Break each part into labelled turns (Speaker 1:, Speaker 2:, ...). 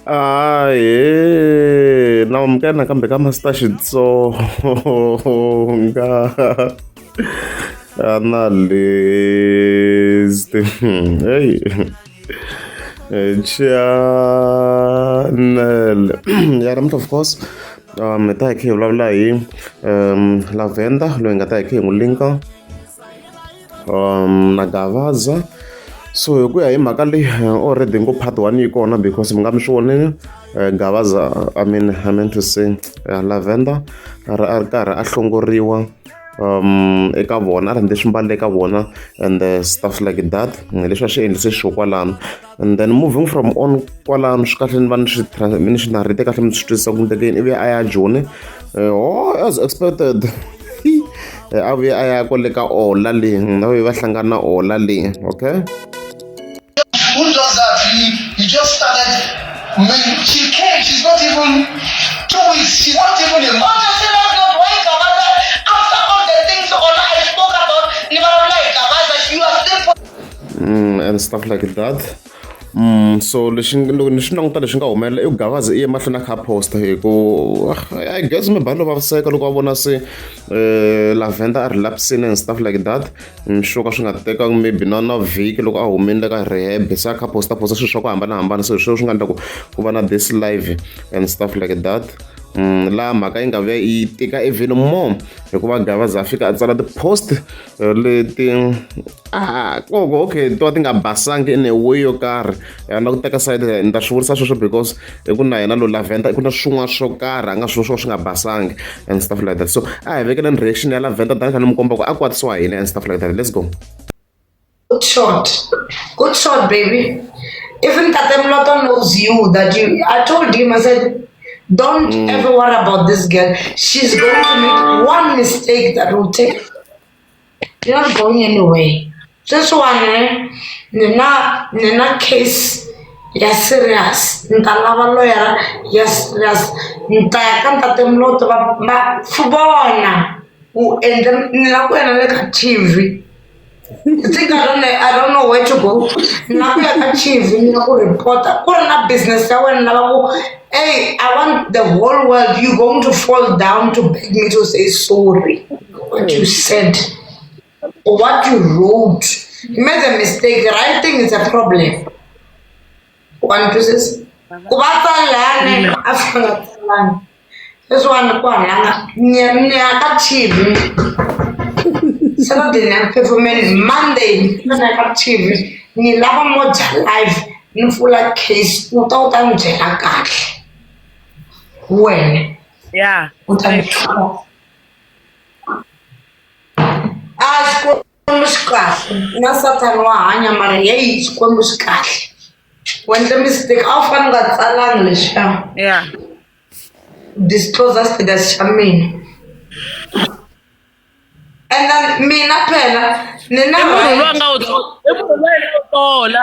Speaker 1: Ahee na amukela nakambe ka Master Xitsonga analyst hey channel ya namuntlha of course hi ta hi kha hi vulavula hi Lavender loyi hi nga ta hi kha hi n'wi link-a na Gavaza so hi ku ya hi mhaka leyi already ngo part one yi kona because mi nga mi swi vonile Gavaza I mean I meant to say Lavender a ri a ri karhi a hlongoriwa eka vona a rhandze swimbalo eka vona and stuff like that leswi a swi endlise xo kwalano and then moving from on kwalano swi kahle ni va ni swi ni swi narrate kahle mi swi twisisa ku ndlekeni ivi a ya Joni oh as expected a vuye a ya kwale ka Ola le va vuye va hlangana na Ola le okay.
Speaker 2: Who does that? He just started. She came. She's not even 2 weeks. She's not even a
Speaker 3: On
Speaker 2: month.
Speaker 3: a serious note, why Gabaza? After all the things on I spoke about, ni vulavula hi Gabaza, you are still
Speaker 1: And stuff like that. So lexi loko ni swi languta leswi nga humelela i ku Gavaza i ye mahlweni a kha a post hi ku I guess maybe lo vaviseka loko a vona se Lavender a relapse-ini and stuff like that swo ka swi nga tekangi maybe na na vhiki loko a humile ka rehab se a kha a posta posta swilo swa ku hambanahambana so hi swona swi nga endla ku ku va na this live and stuff like that. Laha mhaka yi nga vuya yi tika even more hikuva Gavaza a fika a tsala ti-post leti ah koko okay to va ti nga basangi in a way yo karhi na ku teka side ni ta swi vurisa sweswo because i ku na yena lo Lavender i ku na swin'wana swo karhi a nga swo swo swi nga basangi and stuff like that so a hi vekeleni reaction ya Lavender tani kha ni mi komba ku a kwatisiwa hina and stuff like that. Let's go.
Speaker 3: Good shot. Good shot, baby. Even Tate Mloto knows you that you I told him, I said, "Don't ever worry about this girl. She's going to make one mistake that will take you're not going anywhere." Sweswiwani ne ni na case ya serious, ni ta lava lawyer ya serious, ni ta ya ka Ntate Mloto va va vona u endle ni lava ku ya na le ka TV. You think I don't know where to go? Ni lava ku ya ka TV, ni lava ku report-a ku ri na business ya wena, ni lava ku, hey, I want the whole world, you going to fall down to beg me to say sorry what you said or what you wrote. You made a mistake. Writing is a problem. Wa ni twisisa ku va tsalane a fika nga tsalani sweswiwani ku halanga ni ya ka TV Saturday, ni ya performeni Monday, ni ya ka TV, ni lava Moja Live, ni pfula case, u ta ni byela kahle wena. U ta ni twela a Xikwembu xi kahle na Sathana wa hanya mara heyi Xikwembu xi kahle. U endle mistake, a wu fanele u nga tsalangi leswiya. Disclose status xa mina and then mina phela ni na
Speaker 4: I munhu
Speaker 3: right.
Speaker 4: loyi a nga wu i munhu loyi a nga wu tola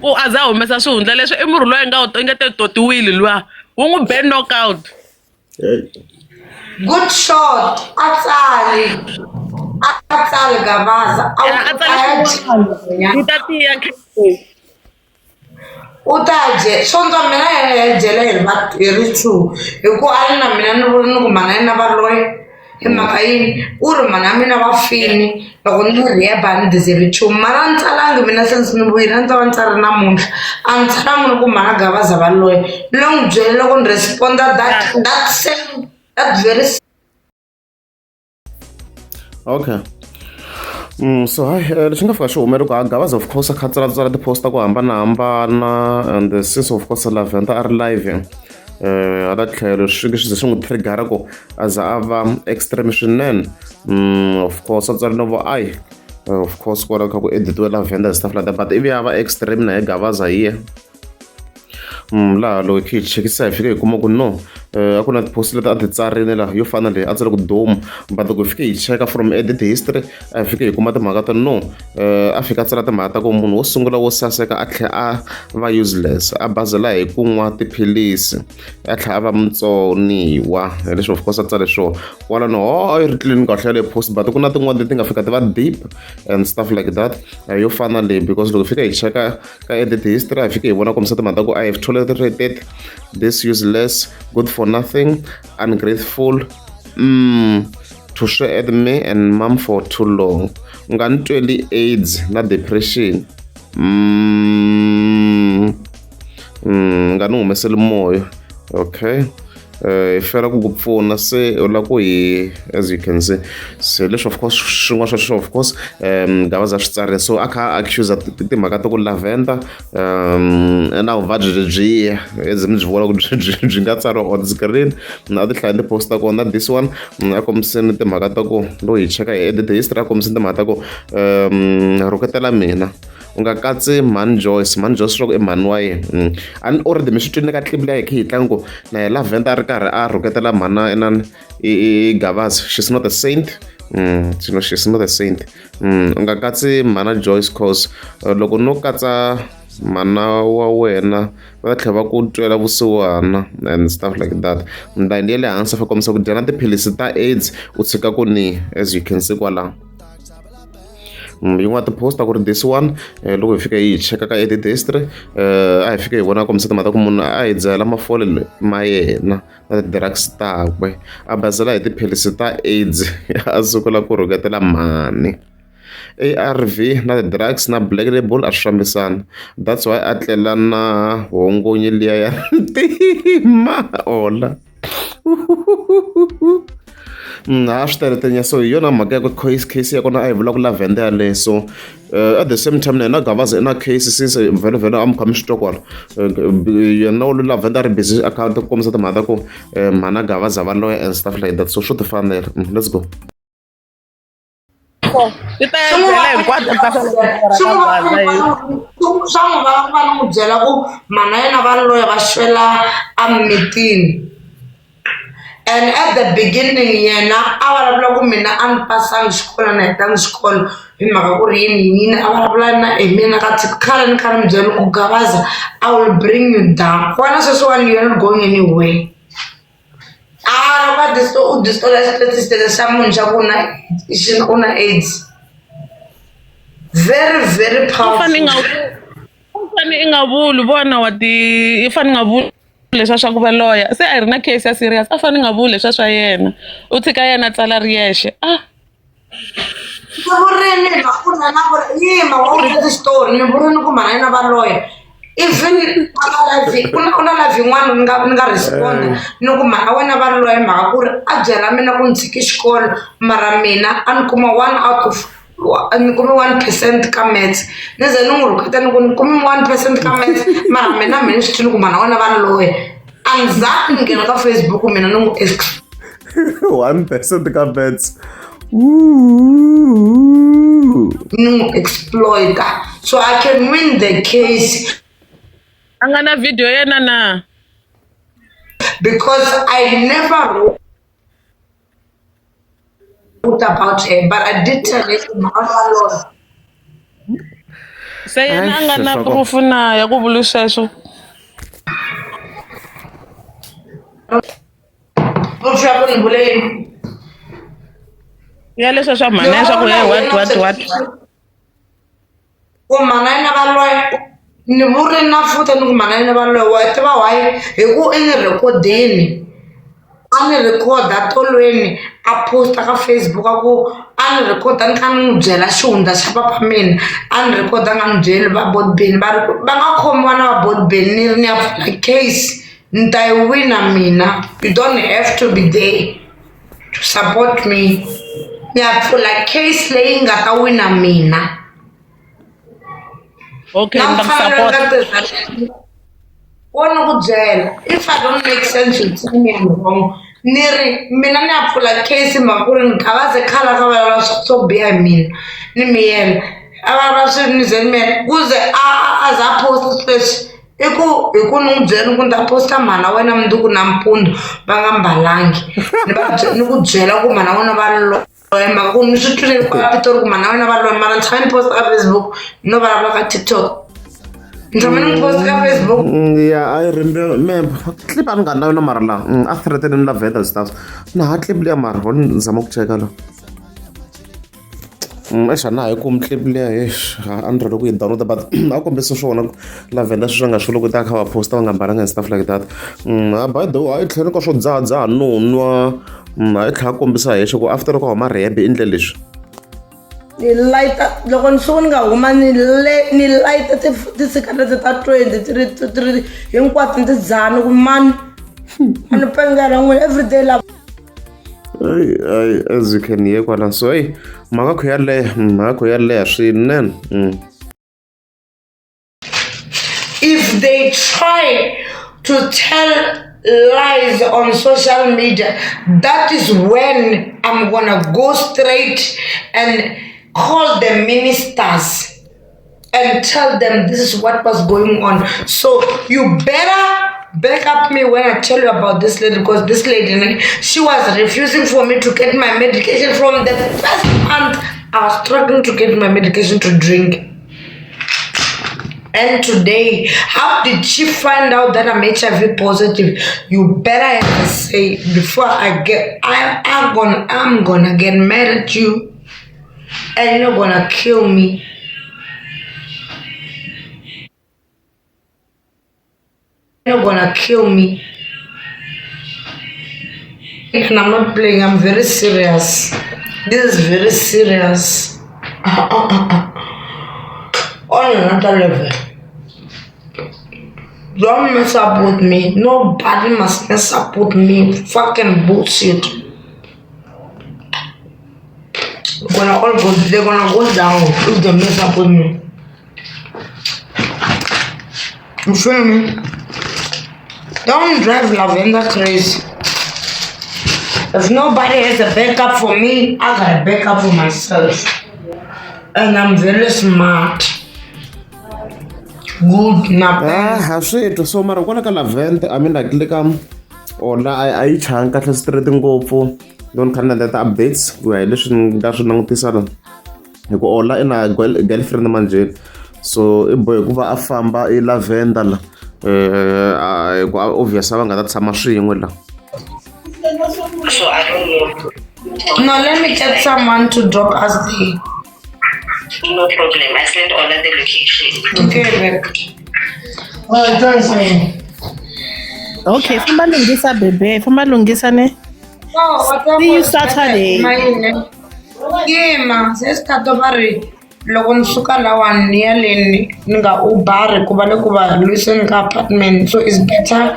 Speaker 4: ku a za a humesa swihundla leswi i munhu loyi a nga wu i nga te totiwile luya wu n'wi be knockout.
Speaker 1: Hey.
Speaker 3: Good shot. A tsali, a tsali Gavaza a
Speaker 4: Ya, a tsali
Speaker 3: a ya
Speaker 4: swin'wana. Yi ta tiya case.
Speaker 3: U ta je swondzo mina yena ya jele hi va hi ri two hi ku a ri na mina ni vula ni ku mhana yena va loya hi mhaka yini u ri mhana ya mina va fini loko ni rehab a ni deserve nchumu mara a ni tsalangi mina since ni vuyile a ni ta va ni tsari namuntlha a ni tsalangi ni ku mhana Gavaza va loya ni lo n'wi byele loko ni responda that same that very
Speaker 1: Okay. So hayi lexi nga fika xi humelela ku a Gavaza of course a kha tsala tsala ti-post ta ku hambanahambana and since of course Lavender a ri live hala tlhelo swi swi ze swi n'wi trigger ku a za a va extreme swinene. Of course a tsala no vo ai of course kwala kha ku editiwe Lavender and stuff like that but ivi a va extreme na hi Gavaza hi ye. Laha loko hi kha hi chekisisa hi fika hi kuma ku no. A ku na ti-post leti a ti tsarini laha yo fana leyi a tsale ku domu, but loko hi fike hi cheka from edit history, a hi fike hi kuma timhaka ta no a fika a tsala timhaka ta ku munhu wo sungula wo saseka a tlhela a va useless, a bazela hi ku nwa tiphilisi, a tlhela a va mutsoniwa. Hi leswi of course a tsale swona kwalano. Ho a yi ri clean kahle yaleyo post, but ku na tin'wana leti nga fika ti va deep and stuff like that, yo fana leyi, because loko fika hi cheka ka edit history, hi fike hi vona kombisa timhaka ta ku I have tolerated this useless, good for nothing, ungrateful to share at me and mom for too long. U nga ni tweli AIDS na depression. Nga ni humeseli moya. Okay, hi fela ku ku pfuna se u lava ku hi, as you can see. Se leswi of course swin'wana swa sweswo of course Gavaza swi tsarile, so a kha a accuse timhaka ta ku Lavender na vuvabyi lebyiya as mi byi vona ku byi nga tsariwa on screen. A ti hlaya ti-post ta kona. This one a kombiseni timhaka ta ku loko hi cheka hi edit history, a kombiseni timhaka ta ku rhuketela mina, u nga katsi mhani Joyce. Mhani Joyce swa ku i mhani wa yena. A ni already mi swi twini ka clip leyi hi kha hi tlanga ku na hi Lavender a ri karhi a rhuketela mhana inani i Gavaza. She's not a saint. She's not a saint. U nga katsi mhana Joyce, cause loko no katsa mhana wa wena va ta tlhela va ku twela vusiwana and stuff like that. Layini ya le hansi fa kombisa ku dya na tiphilisi ta AIDS u tshika ku ni, as you can see kwalaho. Yin'wana ti-post a ku ri this one. Loko hi fika hi cheka ka edit history, a hi fika hi vona kombisa timhaka ta ku munhu a hi dzahela mafole ma yena na ti-drugs takwe, a bazela hi tiphilisi ta AIDS, a sungula ku rhuketela mhani. ARV na ti-drugs na black label a swi fambisani, that's why a tlela na hongonyi liya ya ntima ola. A swi tele tenya. So hi yona mhaka ya ku case ya kona a hi vula ku Lavender yaleyo. So at the same time na yena Gavaza i na case, since vhele vhele a mi kha mi swi twa kwala yena wo Lavender a ri busy a kha ku kombisa timhaka ta ku mhana Gavaza va loya and stuff like that. So swo ti fanela. Let's go.
Speaker 4: Ti ta ya byela hinkwato ta
Speaker 3: Swi swa n'wi vava ku va ni n'wi byela ku mhana yena va loya va xwela emimitini, and at the beginning yena a vulavula ku mina a ni pasangi xikolo, a ni hetangi xikolo hi mhaka ku ri yini yini, a vulavula na hi mina ka khale ni kha ni mi byela ku Gavaza, I will bring you down. Wena sweswiwani you're not going anywhere. A va u distola xitatisitele xa munhu xa ku u na AIDS, very very
Speaker 4: powerful. U fane i nga vuli vona wa ti i fane i nga vuli leswiya swa ku va loya se a hi ri na case ya serious, a fane i nga vuli leswiya swa yena, u tshika yena a tsala ri yexe a.
Speaker 3: Ni vurini ku na na yima wa wu xitori, ni vurini ku mhana yena va loya. Even live ku na live yin'wana ni nga respond ni ku mhana wena va loya hi mhaka ku ri a byela mina ku ni tshiki xikolo, mara mina a ni kuma one out of ni kume 1% ka maths. Ni ze ni n'wi rhuketa ni ku ni kume 1% ka maths, mara mina ni swi twini ku mhana wena va loya. A ni zangi ni nghena ka Facebook mina ni n'wi
Speaker 1: 1% ka maths.
Speaker 3: Ni n'wi exploita so I can win the case.
Speaker 4: A nga na video yena na?
Speaker 3: Because I never wrote about her, but I did tell her mhaka.
Speaker 4: Se yena a nga na proof na ya ku vula sweswo?
Speaker 3: Proof ya ku ni vule yini?
Speaker 4: Ya leswa swa mhana ya swa ku hey, what what what.
Speaker 3: Ku mhana yena va loya, ni vuri na futhi ni ku mhana yena va loya. Wa tiva why? Hi ku i ni rhekhodini, a ni rhekhoda tolweni, a posta ka Facebook a ku a ni rhekhoda ni kha ni n'wi byela xihundla xa papa mina. A ni rhekhoda nga ni byeli va Botbeni va ri va nga khomiwa na va Botbeni. Ni ri ni ya pfula case, ni ta yi wina mina. You don't have to be there to support me. Ni ya pfula case leyi nga ta wina mina.
Speaker 4: Okay, ni ta ku support.
Speaker 3: Wo ni ku byela, if I don't make sense, you tell me I'm wrong. Ni ri mina ni ya pfula case mhaka ku ri ni Gavaze khale ka vulavula swo biha hi mina, ni miyela a vulavula swi ni ze ni miyela ku ze a za a post sweswi. I ku hi ku ni n'wi byela ni ku ni ta posta mhana wena mundzuku nampundzu va nga mbalangi ni va ni ku byela ku mhana wena va loya mhaka ku ni swi twile kwala Pitori ku mhana wena va loya mara ni tshama ni posta ka Facebook no vulavula ka TikTok ni tshama ni n'wi posta ka Facebook.
Speaker 1: Ya I remember clip a ni nga ri na yona mara la a threaten ni Lavender and stuff na ha clip liya mara ho ni zama ku cheka la. Eish a na ha yi kumi clip liya eish a ni rhele ku yi download but a kombisa swona Lavender sweswi a nga swi loko ta kha va post va nga mbalanga and stuff like that. By the way a yi tlhela ka swo dzahadzaha no nwa a yi tlhela a kombisa hexe ku after loko a huma rehab i endle leswi.
Speaker 3: Ni layita loko ni suka ni nga huma ni le ni layita tisikarete ta 20 ti ri ti ri hinkwato ndzi dzaha ni ku mani a ni pengela n'wina everyday lava.
Speaker 1: Ay, ay, as you can hear kwala so hey mhaka kho yaleyo mhaka kho yaleha swinene.
Speaker 3: If they try to tell lies on social media, that is when I'm gonna go straight and call the ministers and tell them this is what was going on. So you better back up me when I tell you about this lady, because this lady, she was refusing for me to get my medication from the first month. I was struggling to get my medication to drink. And today, how did she find out that I'm HIV positive? You better have to say before I get, I'm gonna get mad at you, and you're gonna kill me. You're gonna kill me. And I'm not playing, I'm very serious. This is very serious. On another level. Don't mess up with me. Nobody must mess up with me. Fucking bullshit. Gonna all go, they're gonna go down if they mess up with me. You feel me? Don't drive Lavender crazy. If nobody has a backup for me, I got a backup for myself. And I'm very smart. Good na
Speaker 1: Ah, ha swi twa so mara kwala ka Lavender, I mean like le ka Ola a yi changi kahle straight ngopfu loko ni kha ni landza ti-updates ku ya hi leswi ni nga swi langutisa la hi ku Ola i na girlfriend manjheni so i bohe ku va a famba i Lavender la hi ku obvious a va nga ta tshama swin'we la.
Speaker 3: So I don't know. No, let me get someone to drop us there.
Speaker 5: No problem. I sent all of the location.
Speaker 3: Okay, babe.
Speaker 2: All right, thanks, man.
Speaker 4: Okay, famba lunghisa bebe, famba lunghisa ne.
Speaker 3: No, what
Speaker 4: See you Saturday.
Speaker 3: Yima, se sithato va ri loko ni suka lawani ni ya leni ni nga Uber ku va le ku va lwiseni ka apartment, so it's better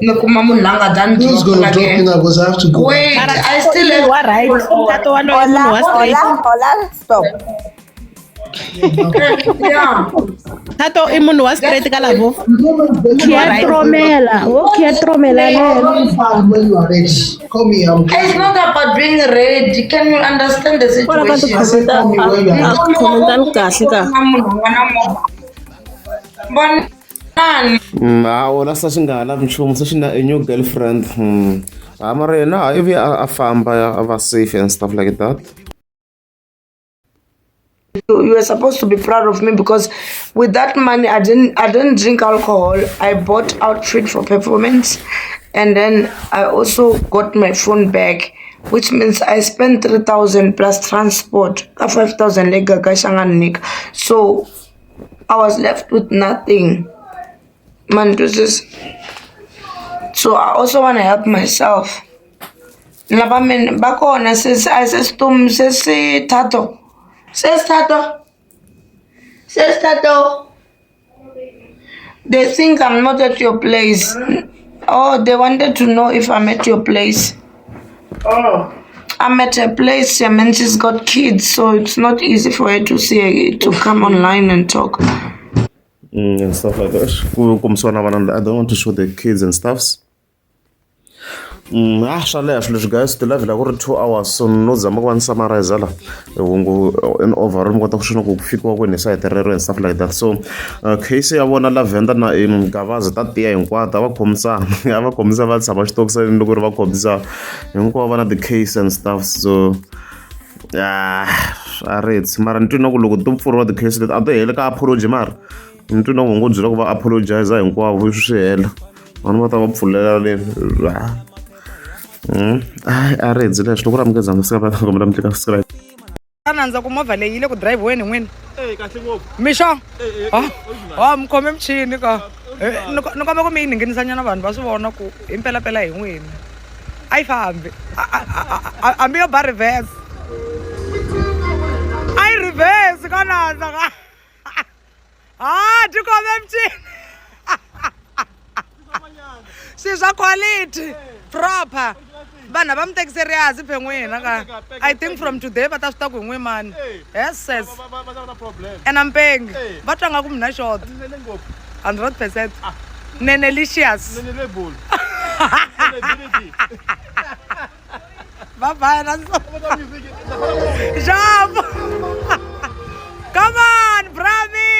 Speaker 3: ni kuma munhu la nga ta ni
Speaker 2: Who's gonna drop me now? Because I have to go.
Speaker 3: Wait, I still have
Speaker 4: wa right. Ntato wa loyi munhu wa straight.
Speaker 6: Hola, hola, stop.
Speaker 3: Yeah.
Speaker 4: Thato i munhu wa straight ka lavo.
Speaker 7: Khiyatromela, wo khiyatromela lelo.
Speaker 2: Call me when you are ready. Call me. I'm
Speaker 3: It's not about being ready. Can you understand the
Speaker 7: Kwala ka
Speaker 3: situation?
Speaker 2: I said call me when you are ready.
Speaker 7: Khomentani kahle ka.
Speaker 3: Vonani.
Speaker 1: Ha Ola se xi nga ha lavi nchumu se xi na a new girlfriend. Ha mara yena ivi a famba a va safe and stuff like that.
Speaker 3: You were supposed to be proud of me because with that money I didn't drink alcohol. I bought outfit for performance, and then I also got my phone back, which means I spent 3,000 plus transport, 5,000 lega ka. So I was left with nothing. Man, this is so I also want to help myself. Laba min bakona sis I sestum sesi tato. Sis Tato. Sis Tato. They think I'm not at your place. Oh, they wanted to know if I'm at your place.
Speaker 5: Oh.
Speaker 3: I'm at her place. I mean, she's got kids, so it's not easy for her to see to come online and talk.
Speaker 1: And stuff like that. Ku kombisiwa na vana, I don't want to show the kids and stuffs. Ah swa leha swilo leswi guys ti-live la ku ri 2 hours, so no zama ku va ni summarize la hungu in overall, mi kota ku swi ku fikiwa kwini hi sayiti rero and stuff like that. So case ya vona Lavender na Gavazi ta tiya hinkwato, a va khomisana, a va khomisa, va tshama xitokiseni loko ri va khomisa hinkwavo va na ti-case and stuff. So ah, a ritsi, mara ni twi na ku loko to pfuriwa ti-case leti a to heli ka apology, mara ni twi na ku ngo byela ku va apologize hinkwavo swi hela, vanhu va ta va pfulela le. A ri hedzi leswi loko ri amukeza mi kombela mi tlika subscribe.
Speaker 6: Nandza ku movha leyi yi le ku drive-weni n'wini mixo wa mi khome michini ka. Ni komba ku mi yi ninginisanyana, vanhu va swi vona ku hi mpelapela hi n'wina a yi fambi. Hambi yo ba reverse, a yi reverse ka nandza ka ha ti khome michini, swilo swa quality proper. Vanhu a va mi teki serious phe n'wina ka. I think from today va ta swi ta ku hi n'wi mani. Yes, ena mpengi va twa nga ku mina short 100% nenelicious. Bye bye na Jump. Come on, Brami.